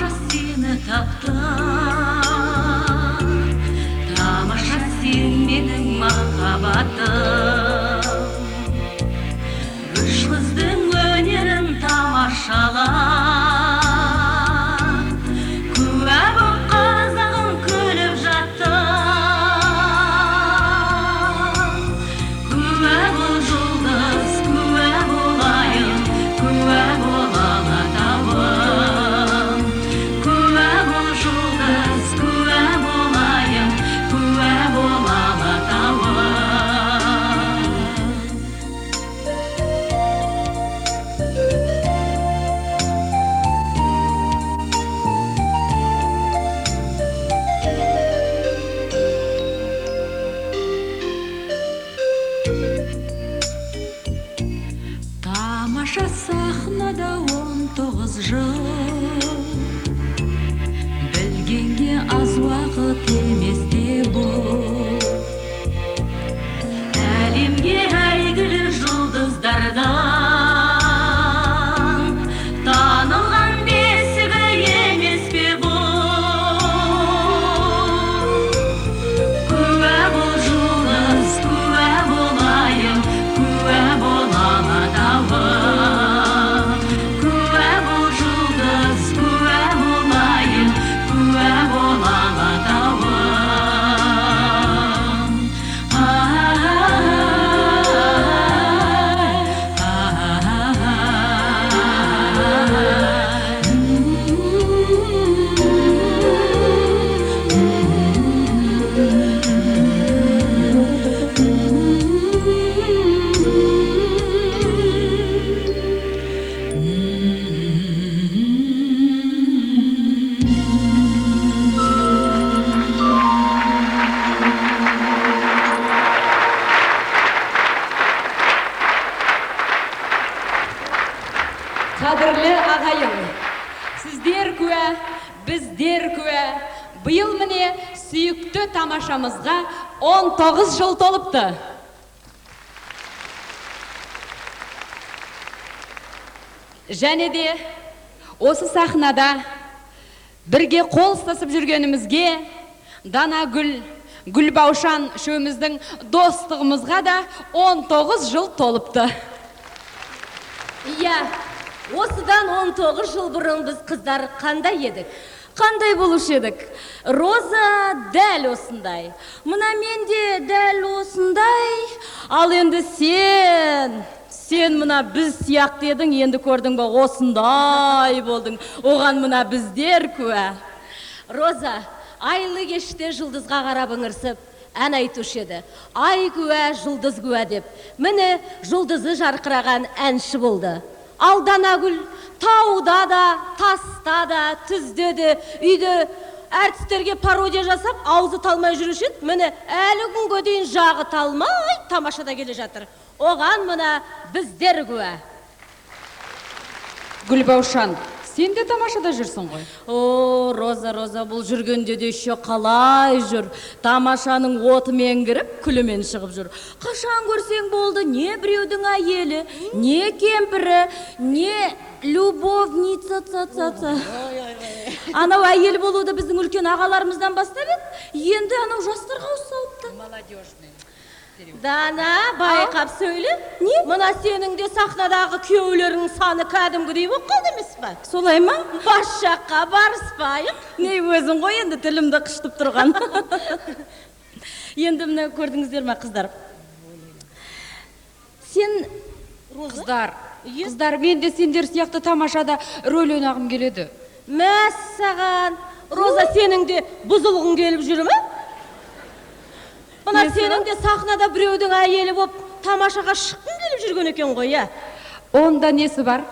Тамаша сені таптым, тамаша сен менің махаббатым. Үш қыздың өнерін тамашалап, куә боп қазағым күліп жаттым. Куә бол жұлдыз, куә болайын, куә бол Алатауым. Куә бол жұлдыз, куә болайын, куә бол Алатауым. Тамаша сахнада 19 жыл, білгенге аз уақыт емес те бұл. Әлемге әйгілі жұлдыздардан танылған бесігі емес пе бұл? Куә бол жұлдыз, куә болайын, куә бол Алатауым. Куә бол жұлдыз, куә болайын, куә бол Алатауым. Қадірлі ағайын, сіздер куә, біздер куә. Биыл міне сүйікті тамашамызға 19 жыл толыпты. Және де осы сахнада бірге қол ұстасып жүргенімізге Данагүл, Гүлбаушан үшеуміздің достығымызға да 19 жыл толыпты. Иә, осыдан 19 жыл бұрын біз қыздар қандай едік? Қандай болушы едік? Роза дәл осындай. Мына мен де дәл осындай. Ал енді сен мына біз сияқты едің, енді көрдің бе, осындай болдың. Оған мына біздер куә. Роза, айлы кеште жұлдызға қарап ыңырсып, ән айтушы еді. Ай куә, жұлдыз куә деп. Міне, жұлдызы жарқыраған әнші болды. Ал Данагүл тауда да, таста да, түзде де, үйде әртістерге пародия жасап, аузы талмай жүруші еді. Міне, әлі күнге дейін жағы талмай тамашада келе жатыр. Оған мына біздер куә. Гүлбаушан, сен де тамашада жүрсің ғой. О, Роза, Роза, бұл жүргенде де еще қалай жүр. Тамашаның отымен кіріп, күлімен шығып жүр. Қашан көрсең болды, не біреудің әйелі, не кемпірі, не любовница, ца, ца, ца. Анау әйел болуды біздің үлкен ағаларымыздан бастап еді, енді анау жастарға ауыз салыпты. Молодежный. Дана, байқап сөйле. Не? Мына сенің де сахнадағы күйеулеріңнің саны кәдімгідей болып қалды емес па? Солай ма? Бас жаққа барыспайық. Не өзің ғой енді тілімді қышытып тұрған. Енді мына көрдіңіздер ме, қыздар? Сен, Роза? Қыздар, Е? қыздар, мен де сендер сияқты тамашада рөл ойнағым келеді. Мәссаған, Роза, сенің де бұзылғың келіп жүр ме? Мына Несі сенің бар? де сахнада біреудің әйелі болып тамашаға шыққың келіп жүрген екен ғой, иә? Онда несі бар?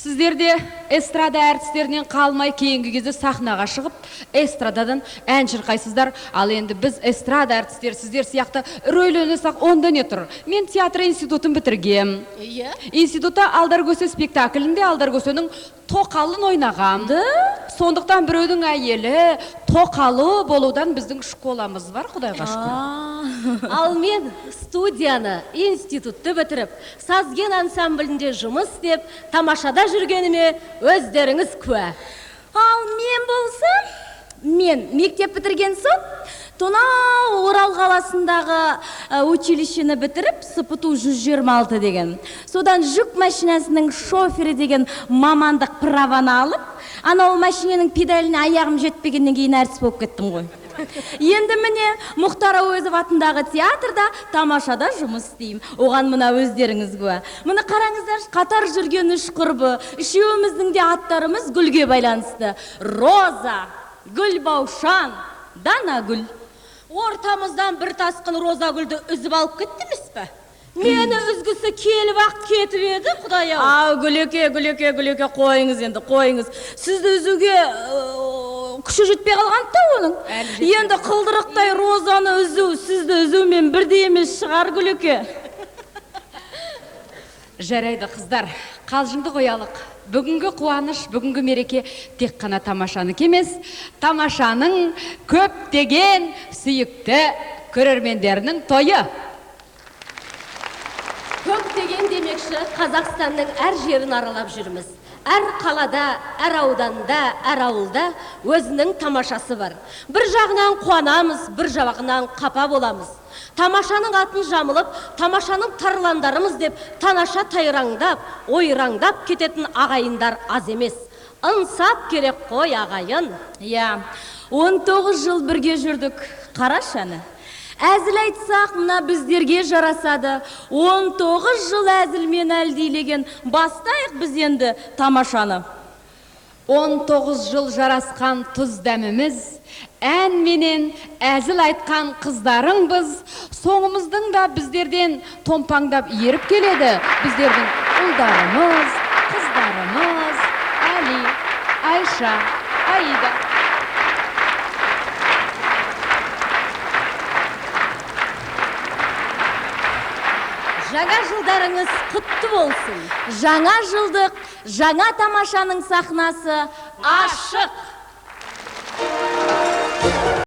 Сіздер де эстрада әртістерінен қалмай кейінгі кезде сахнаға шығып, эстрададан ән шырқайсыздар. Ал енді біз эстрада әртістері сіздер сияқты рөл ойнасақ, онда не тұр? Мен театр институтын бітіргем. Иә. Институтта Алдар Көсе спектаклінде Алдар Көсенің тоқалын ойнағам. Да? Сондықтан біреудің әйелі тоқалы болудан біздің школамыз бар, Құдайға шүкір. Ал мен студияны, институтты бітіріп, Сазген ансамблінде жұмыс істеп, тамашада жүргеніме өздеріңіз куә. Ал мен болсам, мен мектеп бітірген соң, тонау Орал қаласындағы училищені бітіріп, СПТУ 126 деген. Содан жүк машинасының шофері деген мамандық праваны алып, анау машиненің педаліне аяғым жетпегеннен кейін әртіс болып кеттім ғой. Енді міне Мұхтар Әуезов атындағы театрда тамашада жұмыс істеймін. Оған мына өздеріңіз куә. Міне қараңыздаршы, қатар жүрген үш құрбы, үшеуіміздің де аттарымыз гүлге байланысты. Роза, Гүлбаушан, Данагүл. Ортамыздан бір тасқын роза гүлді үзіп алып кетті емес пе? Мені үзгісі келіп ақ кетіп еді, құдай ау. Ау, Гүлеке, Гүлеке, Гүлеке, қойыңыз енді, қойыңыз. Сізді үзуге күші жетпей қалған да оның. Енді қылдырықтай розаны үзу, сізді үзумен бірдей емес шығар, Гүлеке. Жарайды, қыздар, қалжыңды қоялық. Бүгінгі қуаныш, бүгінгі мереке тек қана тамашаныкі емес, тамашаның көптеген сүйікті көрермендерінің тойы. Көптеген демекші, Қазақстанның әр жерін аралап жүрміз. Әр қалада, әр ауданда, әр ауылда өзінің тамашасы бар. Бір жағынан қуанамыз, бір жағынан қапа боламыз. Тамашаның атын жамылып, тамашаның тарландарымыз деп танаша тайраңдап, ойраңдап кететін ағайындар аз емес. Ынсап керек қой, ағайын. Иә, 19 жыл бірге жүрдік. Қарашы әні. Әзіл айтсақ, мына біздерге жарасады. 19 жыл әзілмен әлдилеген. Бастайық біз енді тамашаны. 19 жыл жарасқан тұз дәміміз, ән менен әзіл айтқан қыздарыңбыз, соңымыздың да біздерден томпаңдап еріп келеді. Біздердің ұлдарымыз, қыздарымыз, Әли, Айша, Аида. Жаңа жылдарыңыз құтты болсын. Жаңа жылдық, жаңа тамашаның сахнасы ашық.